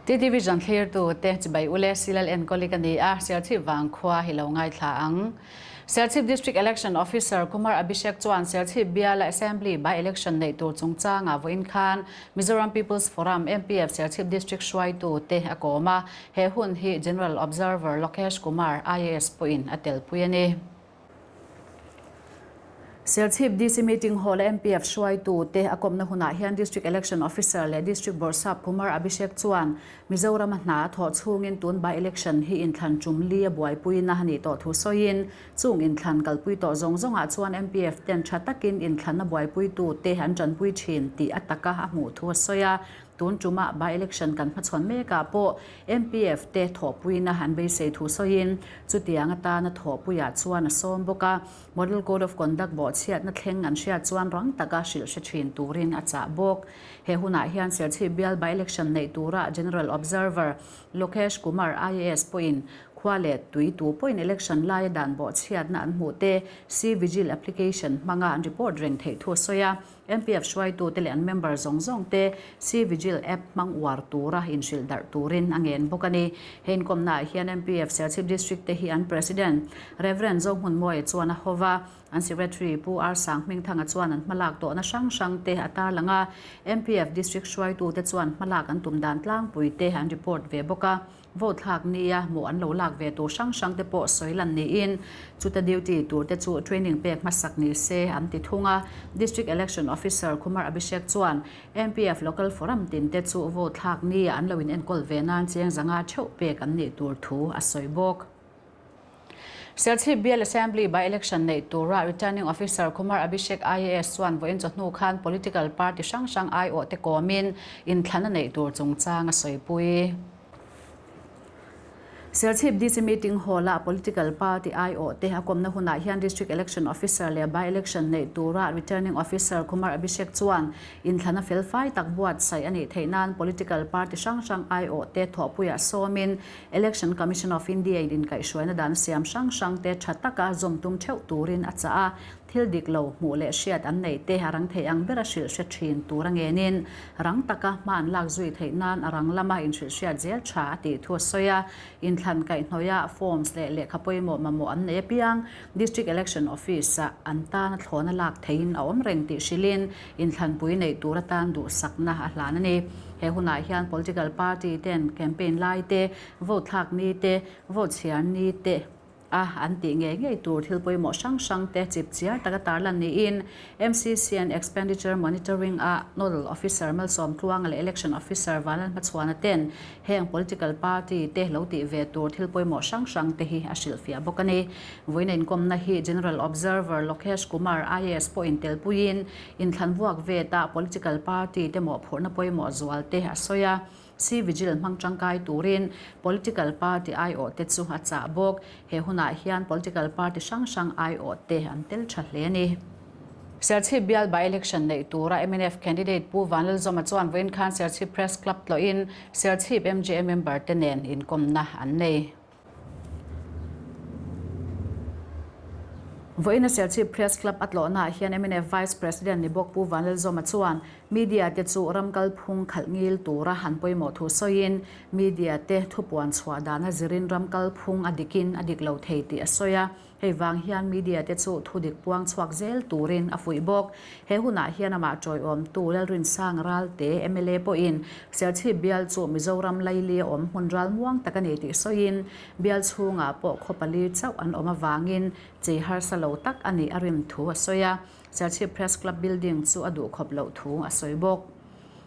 T-Division thlirtu te chibai ule Silal enkawli ka ni a, Serchhip vangkhua hi lo ngaithla ang. Serchhip District Election Officer Kumar Abhishek chuan Serchhip biala Assembly by-election neih tur chungchangah vawiin khan Mizoram People's Forum, MPF, Serchhip District hruaitu te a kawm a, he hun hi General Observer Lokesh Kumar, IAS pawhin a telpui a ni. Serchhip DC Meeting Hall-a MPF hruaitu te a kawmna hunah hian District Election Officer leh District Bawrhsap Kumar Abhishek chuan Mizorama hna a thawh chhungin tun by-election hi inthlan tum li a buaipuina a nih tawh thu sawiin chung inthlan kalpui tawh zawng zawngah chuan MPF ten tha takin inthlanna buaipuitu te an tanpui thin tih a taka a hmuh thu a sawi a. Tun tumah by-election kan hmachhawn mekah pawh MPF te thawhpuina an beisei thu sawiin chutiang atana thawhpuiah chuan a sawm bawk a, Model Code of Conduct bawhchhiatna thleng an hriat chuan rang taka hrilh hre thin turin a chah bawk. He hunah hian Serchhip bial by-election neih tura General Observer Lokesh Kumar IAS pawhin khua leh tui tu pawhin election laia dan bawhchhiatna an hmuh te C-Vigil application hmanga an report reng theih thu a sawi a. MPF hruaitute leh an member zawng zawng te C-Vigil app hmang uar tura inhrilh darh turin a ngen bawk a ni. He inkawmnaah hian MPF Serchhip District te hi an President, Rev. Zohmunmawia chuan a hova, an Secretary Pu R. Sanghmingthanga chuan an hmalak tawhna hrang hrang te a tarlang a, MPF District hruaitute chuan hmalak an tum dan tlangpui te an report ve bawk a. Vote thlak nia hmuh an lo lak ve tur hrang hrang te pawh sawi lan niin chuta duty tur te chu training pek hmasak ni se an ti thung a. District Election Officer Kumar Abhishek chuan MPF Local Forum tin te chu vote thlak nia an lo in enkawl ve nan cheng zanga theuh pek an nih tur thu a sawi bawk. Serchhip Bial Assembly by-election neih tura Returning Officer Kumar Abhishek IAS chuan vawiin chawhnu khan political party hrang hrang aiawhte kawmin inthlan a neih tur chungchang a sawipui. Serchhip DC Meeting Hall-ah political party aiawhte a kawmna hunah hian District Election Officer leh by-election neih tura Returning Officer Kumar Abhishek chuan Inthlana felfai tak buatsaih a nih theih nan political party hrang hrang aiawhte thawhpuiah sawmin Election Commission of India in inkaihhruaina dan siam hrang hrang te tha taka zawm tum theuh turin a chah a, thil dik lo hmuh leh hriat an neih te a rang thei ang bera hrilh hre thin tur a ngenin rang taka hma an lak zui theih nan a rang lama inhrilh hriat zel tha a tih thu a sawi a. Inthlan kaihhnawihah forms leh lehkha pawimawh mamawh an nei apiang District Election Office-ah an tana thlawna lak theihin a awm reng tih hrilhin inthlanpui neih tur atan duhsakna a hlan a ni. He hunah hian political party ten campaign lai te, vote thlak ni te, vote chhiar ni te a an tih ngei ngei tur thil pawimawh hrang hrang te chip chiar taka tarlan niin MCC and Expenditure Monitoring a Nodal Officer Malsawm Tluanga leh Election Officer Vanlal Hmachhuana ten Heng political party te lo tih ve tur thil pawimawh hrang hrang te hi a hrilhfiah bawk a ni. Vawiin inkawmna hi General Observer Lokesh Kumar, IAS pawhin telpuiin inthlan vuak veta political party te mawhphurhna pawimawh zual te a sawi a. C-Vigil hmang tangkai turin political party aiawh te chu a chah bawk. He hunah hian political party hrang hrang aiawh te an tel tha hle a ni. Serchhip bial by-election neih tura mnf candidate Pu Vanlalzawma chuan vawiin khan Serchhip Press Club tlawhin Serchhip MJA member te nen inkawmna an nei. Vawiina Serchhip Press Club a tlawhnaah hian mnf Vice President ni bawk Pu Vanlalzawma chuan media te chu ram kalphung khalh ngil tura han pawimawh thu sawiin media te thupuan chhuah dana zirin ram kalphung a dikin a dik lo thei tih a sawi a. Hei vang hian media te chu thu dik puang chhuak zel turin a fuih bawk. He hunah hian amah tawiawmtu Lalrinsang Ralte, mla pawhin Serchhip bial chu Mizoram Laili a awm hmun ral muang tak a ni tih sawiin bial chhungah pawh khaw pali chauh an awm avangin chei harsa lo tak a nih a rim thu a sawi a. Serchhip Press Club building chu a duhkhawp loh thu a sawi bawk.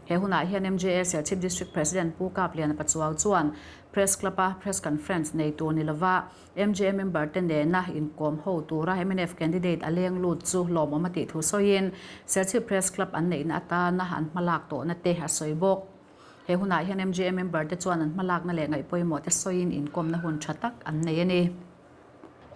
He hunah hian MJA Serchhip District President Pu Kapliana Pachuau chuan Press Club-a Press Conference nei tur ni lova MJA member te nena inkawm ho tura mnf candidate a leng lut chu lawmawm a tih thu sawiin Serchhip Press Club an neihna atana an hmalak tawhna te a sawi bawk. He hunah hian MJA member te chuan an hmalakna leh ngaihpawimawh te sawiin inkawmna hun tha tak an nei a ni.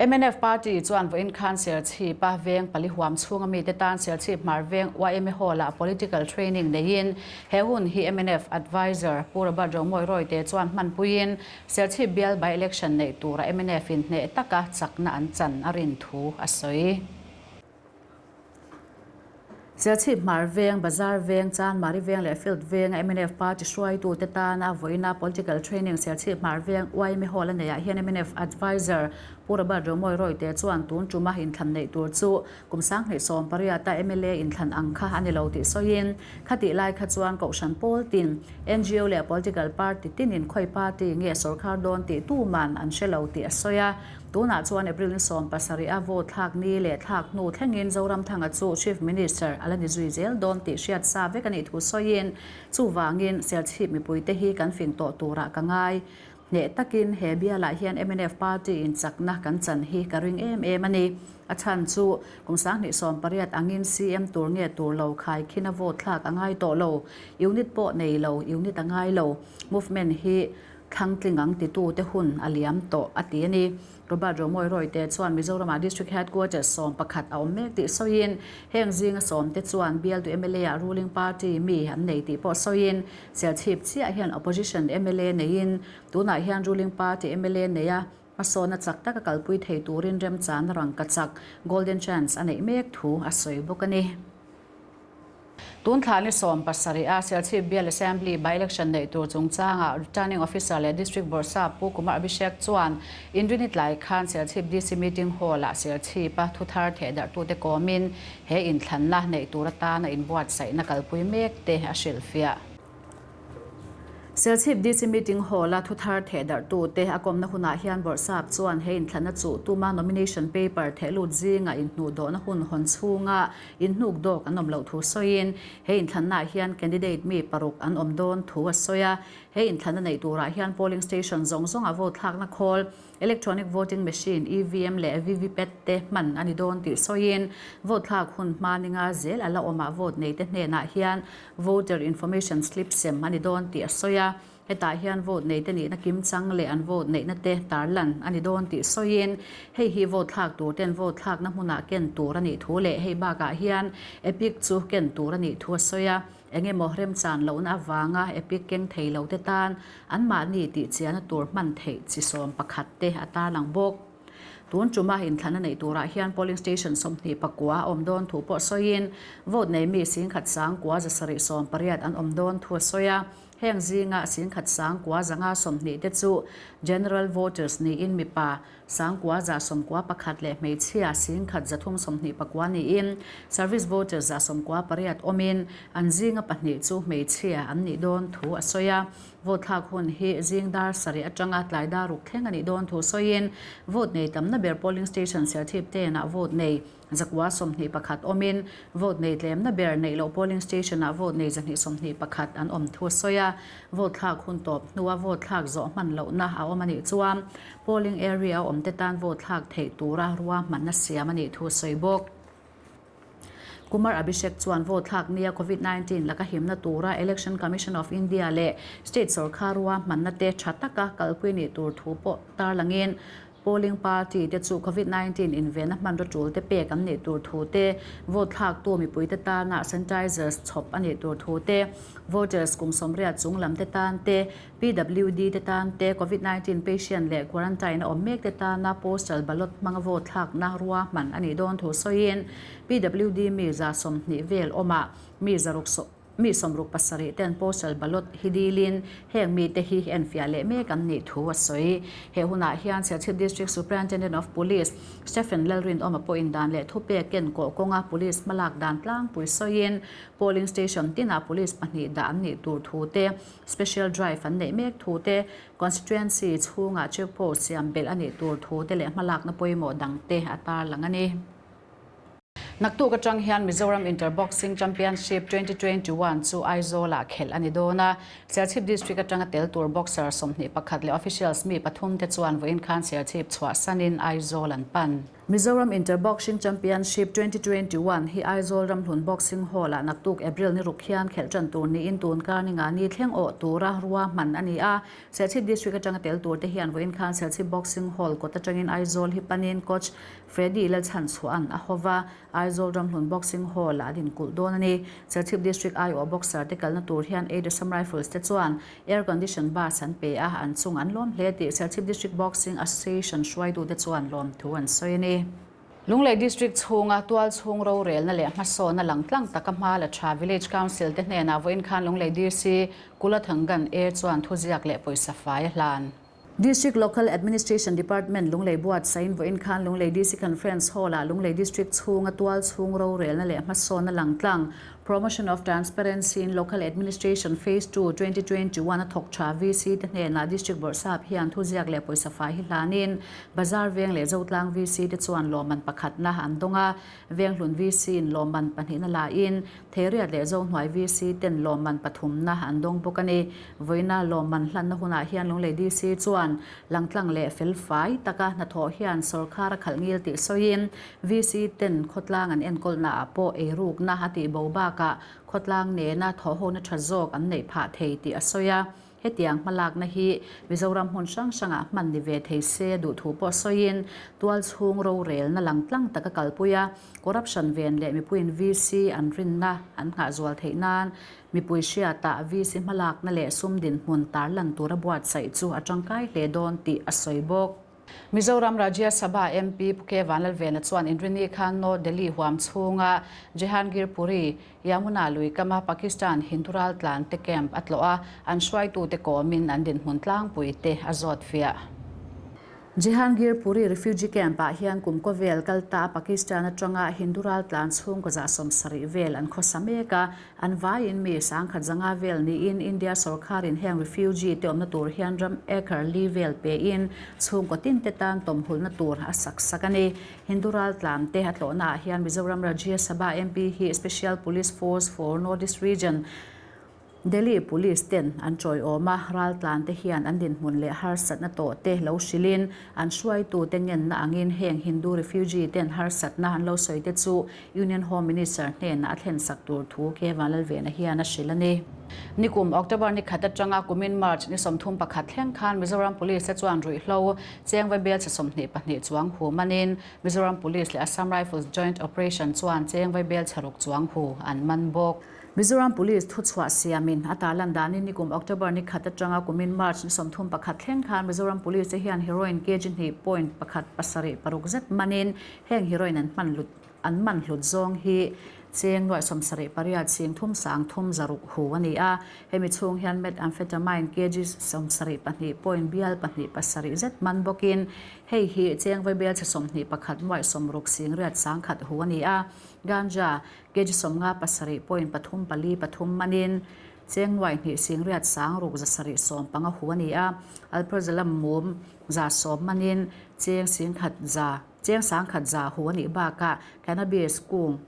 Mnf party chuan vawiin khan Serchhip-a veng pali huam chhunga mite tan Serchhip Hmar Veng YMA Hall-ah political training neiin he hun hi mnf adviser Pu Robert Romawi Rawite chuan hmanpuiin Serchhip bial by-election neih tura mnf in hneh taka chakna an chan a rin thu a sawi. Serchhip Hmar Veng, Bazar Veng, Chanmari Veng leh Field Venga mnf party hruaitute tana vawiina Political Training Serchhip Hmar Veng yma Hall a neihah hian mnf Adviser Pu Robert Romawi Rawite chuan tun tuma inthlan neih tur chu kum 2018 a mla inthlan ang kha a ni lo tih sawiin khatih lai kha chuan Kohhran pawl tin, ngo leh Political Party tinin khawi party nge sawrkhar dawn tih tuman an hre lo tih a sawi a. Tunah chuan April ni 70 a vote thlak ni leh thlak hnu thlengin Zoramthanga chu Chief Minister a la ni zui zel dawn tih hriat sa vek a nih thu sawiin chuvangin Serchhip mipuite hi kan fing tawh turah ka ngai. Hneh takin he bialah hian mnf party in chakna kan chan hi ka ring em em a ni. A chhan chu kum 2018 angin CM tur nge tur lo khai khin a vote thlak a ngai tawh lo. Unit pawh nei lo, unit a ngai lo. Movement hi Thlangtling ang titute hun a liam tawh, a ti a ni. Robert Romawi Rawite chuan Mizoramah District Headquarters 11 a awm mek tih sawiin, heng zinga sawmte chuan bialtu mla ah ruling party mi an nei tih pawh sawiin, Serchhip chiah hian opposition mla neiin tunah hian ruling party mla neia hmasawnna chak taka kalpui thei turin remchana rangka chak, golden chance, a neih mek thu a sawi bawk a ni. Tun thla ni 70 a Serchhip Bial Assembly by-election neih tur chungchangah Returning Officer leh District Bawrhsap Pu Kumar Abhishek chuan Inrini tlai khan Serchhip DC Meeting Hall-ah Serchhip-a thuthar thehdarhtute kawmin he inthlanna neih tur atana inbuatsaihna kalpui mek te a hrilhfiah. Serchhip DC Meeting Hall-a thuthar thehdarhtute a kawmna hunah hian Bawrhsap chuan he inthlanna chuh tuma nomination paper thehlut zinga inhnuhdawhna hun hawn chhunga inhnuk dawk an awm loh thu sawiin he inthlannaah hian candidate mi paruk an awm dawn thu a sawi a. He inthlanna neih turah hian polling station zawng zawnga vote thlakna khawl Electronic Voting Machine, EVM, leh VVPAT te hman a ni dawn tih sawiin, vote thlak hun hma ninga zel a la awmah vote neite hnenah hian Voter Information Slip sem a ni dawn tih a sawi a. Hetah hian vote neite nihna kimchang leh an vote neihna te tarlan a ni dawn tih sawiin, hei hi vote thlak tur ten vote thlakna hmunah ken tur a nih thu leh hei bakah hian EPIC chu ken tur a nih thu a sawi a. Eng emaw remchan lohna avanga EPIC keng thei lo te tan anmahni tihchiahna tur hman theih chi 11 te a tarlang bawk. Tun tuma inthlanna neih turah hian polling station 29 a awm dawn thu pawh sawiin vote nei mi 19,780 an awm dawn thu a sawi a. Heng zinga 19,520 te chu general voters niin mipa 9191 leh hmeichhia 1329 niin service voters 98 awmin an zinga pahnih chu hmeichhia an nih dawn thu a sawi a. Vote thlak hun hi zing dar sarih atanga tlai dar ruk thleng a nih dawn thu sawiin vote nei tamna ber polling station Serchhip tenah vote nei 121 awmin vote nei tlemna ber neih loh polling station-ah vote nei 221 an awm thu a sawi a. Vote thlak hun tawp hnua vote thlak zawh hman lohna a awm a nih chuan polling area a awmte tan vote thlak theih tura ruahmanna siam a nih thu a sawi bawk. Kumar Abhishek chuan vote thlak nia Covid-19 laka himna tura Election Commission of India leh state sorkar ruahmanna te tha taka kalpui nih tur thu pawh tarlangin Polling party te chu Covid 19 invenna hmanraw tul te pek an nih tur thu te, vote thlaktu mipuite tana sanitizers chhawp a nih tur thu te, voters kum 80 chung lam te tan te, PWD te tan te, Covid 19 patient leh quarantine a awm mek te tana postal ballot hmanga vote thlakna ruahman a nih dawn thu sawiin PWD mi 120 vel awmah mi zaruk Mi 67 ten postal ballot hi dilin heng mite hi enfiah leh mek an nih thu a sawi. He hunah hian Serchhip District Superintendent of Police Stephen Lalrinawma pawhin dan leh thupek ken kawh kawnga police hmalak dan tlangpui sawiin polling station tinah police pahnih dah an nih tur thu te, special drive an neih mek thu te, constituency chhungah check post siam belh a nih tur thu te leh hmalakna pawimawh dangte a tarlang a ni. Naktuk atang hian Mizoram Inter Boxing Championship 2021 chu Aizawl-ah khelh a ni dawn a. Serchhip District atanga tel tur boxer 21 leh officials mi pathum te chuan vawiin khan Serchhip chhuahsanin Aizawl an pan. Mizoram Inter Boxing Championship 2021 hi Aizawl Ramhlun Boxing Hall-ah naktuk April ni ruk hian khelh tan tur niin tun kar ni nga ni thleng awh tura ruahman a ni a. Serchhip District atanga tel tur te hian vawiin khan Serchhip Boxing Hall kawt atangin Aizawl hi panin coach Freddy Lalchhanchhua'n a hova, Aizawl Ramhlun Boxing Hall-ah a dinkulh dawn a ni. Serchhip District aiawh boxer te kalna tur hian Aid Assam Rifles te chuan air condition bus an pe a, an chung an lawm hle tih Serchhip District Boxing Association hruaitute chuan lawmthu an sawi a ni. Lunglei District chhunga tual chhung rorelna leh hmasawna langtlang taka hma la tha Village Council te hnenah vawiin khan Lunglei DC Kulathangan A chuan thuziak leh pawisa fai a hlan. District Local Administration Department Lunglei buatsain vawiin khan Lunglei DC Conference Hall-ah Lunglei District chhunga tual chhung rorelna leh hmasawna langtlang Promotion of Transparency in Local Administration Phase Two, 2021 a thawk tha VC te hnenah District Bawrhsap hian thuziak leh pawisa fai hi hlanin Bazar Veng leh Zotlang VC te chuan lawmman pakhatna an dawng a, Venghlun VC in lawmman pahnihna lahin Theiriat leh Zohnuai VC ten lawmman pathumna an dawng bawk a ni. Vawiina lawmman hlanna hunah hian Lunglei DC chuan langtlang leh felfai taka hnathawh hian sawrkar a khalh ngil tih sawiin VC ten khawtlang an enkawlnaah pawh eirukna a tih bo bakah khawtlang nena thawhhona tha zawk an neih phah thei tih a sawi a. Hetiang hmalakna hi Mizoram hmun hrang hrangah hman ni ve thei se duhthu pawh sawiin tualchhung rorelna langtlang taka kalpui a, corruption ven leh mipuiin VC an rinna an nghah zual theih nan mipui hriatah VC hmalakna leh sum dinhmun tarlan tura buatsaih chu a tangkai hle dawn tih a sawi bawk. Mizoram Rajya Sabha MP Pu K Vanlalvena chuan Inrini khan North Delhi huam chhunga Jehangir Puri, Yamuna lui kama Pakistan Hindu raltlan te camp a tlawh a, an hruaitute kawmin an dinhmun tlangpui te a zawt fiah. Jehangir Puri refugee camp ah hian kum kaw vel kal ta Pakistan atanga Hindu raltlan chhungkaw 70 vel an khawsa mek a, An vaiin mi sangkhat zanga vel niin India sorkarin heng refugee te awmna tur hian ram acre li vel pein chhungkaw tin te tan tawmhulna tur a sak sak a ni. Hindu raltlan te a tlawhna ah hian Mizoram Rajya Sabha MP hi Special Police Force for North East Region, Delhi Police ten an chawiawm a, raltlan te hian an dinhmun leh harsatna tawh te lo hrilhin an hruaitute ngenna angin heng Hindu refugee ten harsatna an lo sawi te chu Union Home Minister hnenah a thlen sak tur thu K Vanlalvena hian a hrilh a ni. Nikum October ni khat atanga kumin March ni 31 thleng khan Mizoram Police te chuan ruihhlo cheng vaibel chhe 22 chuang hu manin Mizoram Police leh Assam Rifles Joint Operation chuan cheng vaibel chhe ruk chuang hu an man bawk. Mizoram Police thuchhuah siamin a tarlan danin nikum October ni khat atanga kumin March ni 31 thleng khan Mizoram Police te hian heroin kg hnih point pakhat pasarih paruk zet manin heng heroin an hman lut an man hlut zawng hi cheng nuaih 78 sing thum sang thum zaruk hu a ni a. Hemi chhung hian methamphetamine kg 72 point bial pahnih pasarih zet man bawkin hei hi cheng vaibel chhe 21 nuaih sawmruk sing riat sang khat hu a ni a. Ganja kg 57 point pathum pali pathum manin cheng nuaih hnih sing riat sang ruk zasarih sawm panga hu a ni a. Alprazolam mum 110 manin cheng sing khat za Cheng sangkhat za hu a nih bakah cannabis kung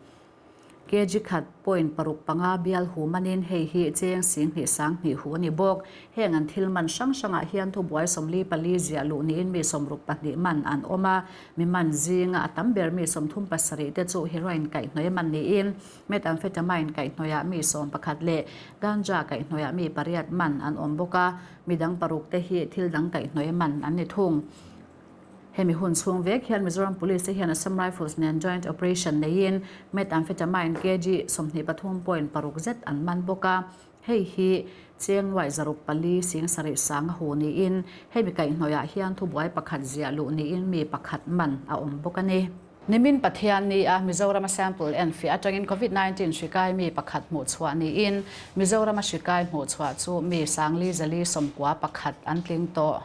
kg khat point paruk panga bial hu manin hei hi cheng sing hnih sang hnih hu a ni bawk. Heng an thil man hrang hrangah hian thubuai 44 ziah luh niin mi 62 man an awm a, mi man zinga a tam ber mi 37 te chu heroin kaihhnawih man niin methamphetamine kaihhnawihah mi 11 leh ganja kaihhnawihah mi pariat man an awm bawk a, midang paruk te hi thil dang kaihhnawih man an ni thung. Hemi hun chhung vek hian Mizoram Police te hian Assam Rifles nen joint operation neiin methamphetamine kg 23 point paruk zet an man bawk a. Hei hi cheng nuaih zaruk pali sing sarih sang a hu niin hemi kaihhnawihah hian thubuai pakhat ziah luh niin mi pakhat man a awm bawk a ni. Nimin Pathian ni a Mizorama sample enfiah atangin Covid 19 hri kai mi pakhat hmuhchhuah niin Mizorama hri kai hmuhchhuah chu mi sangli zali 91 an tling tawh.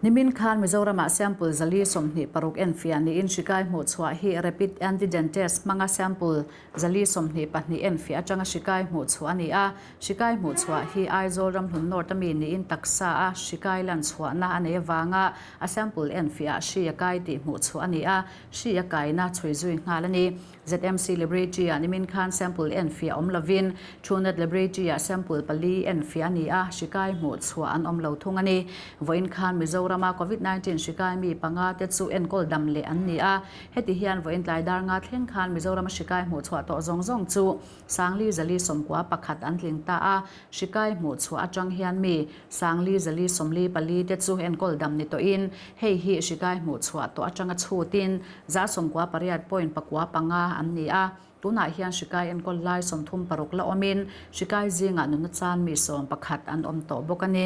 Nimin khan Mizoramah sample 426 enfiah niin hri kai hmuhchhuah hi rapid antigen test hmanga sample 422 enfiah atanga hri kai hmuhchhuah a ni a. Hri kai hmuhchhuah hi Aizawl Ramhlun North ami niin taksa a hri kai lan chhuahna a nei avanga a sample enfiah hri a kai tih hmuhchhuah a ni a, hri a kaina chhui zui nghal a ni. ZMC Laboratory-ah nimin khan sample enfiah awm lovin Truenat Laboratory-ah sample pali enfiah a ni a, hri kai hmuh chhuah an awm lo thung a ni. Vawiin khan Mizorama Covid 19 hri kai mi panga te chu enkawl dam leh an ni a, heti hian vawiin tlai dar nga thleng khan Mizorama hri kai hmuh chhuah tawh zawng zawng chu sangli zali 91 an tling ta a, hri kai hmuh chhuah atang hian mi sangli zali 44 te chu enkawl dam ni tawhin hei hi hri kai hmuh chhuah tawh atanga chhutin 98 point pakua panga an ni a, tunah hian hri kai enkawl lai 36 la awmin hri kai zingah nuna chan mi 11 an awm tawh bawk a ni.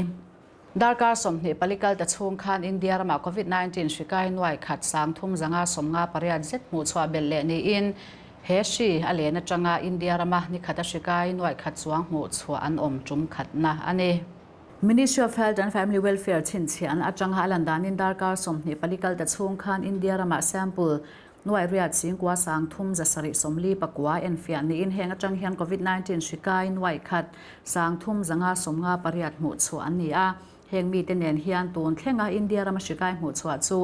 Darkar 24 kal ta chhung khan India ramah Covid 19 hri kai nuai khat 358 zet hmuh chhuah belh leh niin he hri a len atanga India rama ni khata hri kai nuai khat chuang hmuh chhuah an awm tum khatna a ni. Ministry of Health and Family Welfare chhinchhiahna atanga a lan danin darkar 24 kal ta chhung khan India ramah sample nuai riat singkua 3749 enfiah niin heng atang hian Covid 19 hri kai nuai khat 3558 hmuh chhuah an ni a. Heng mite nen hian tun thlenga India rama hri kai hmuh chhuah chu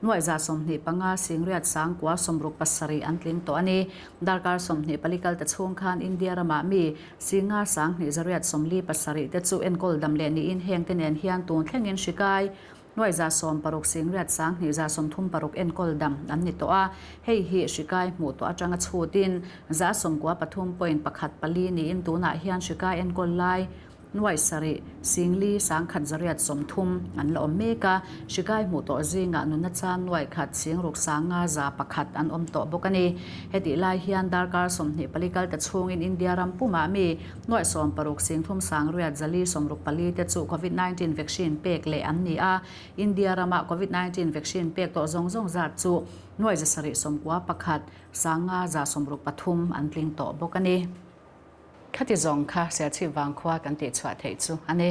nuai 125 8,967 an tling tawh a ni. Darkar 24 kal ta chhung khan India ramah mi singa 2,847 te chu enkawl dam leh niin heng te nen hian tun thlengin hri kai nuai 16 8 2,136 enkawl dam an ni tawh a. Hei hi hri kai hmuh tawh atanga chhutin 93.14 niin tunah hian hri kai enkawl lai nuai 7 4 1,830 an la awm mek a. Hri kai hmuh tawh zingah nunna chan nuai khat 6 5,101 an awm tawh bawk a ni. Heti lai hian darkar 24 kal ta chhungin India ram pumah mi nuai 16 3 8 464 te chu Covid 19 vaccine pek leh an ni a. India ramah Covid 19 vaccine pek tawh zawng zawng zat chu nuai 791 5,163 an tling tawh bawk a ni. Khati zawng kha Serchhip Vangkhua kan tih chhuah theih chu a ni.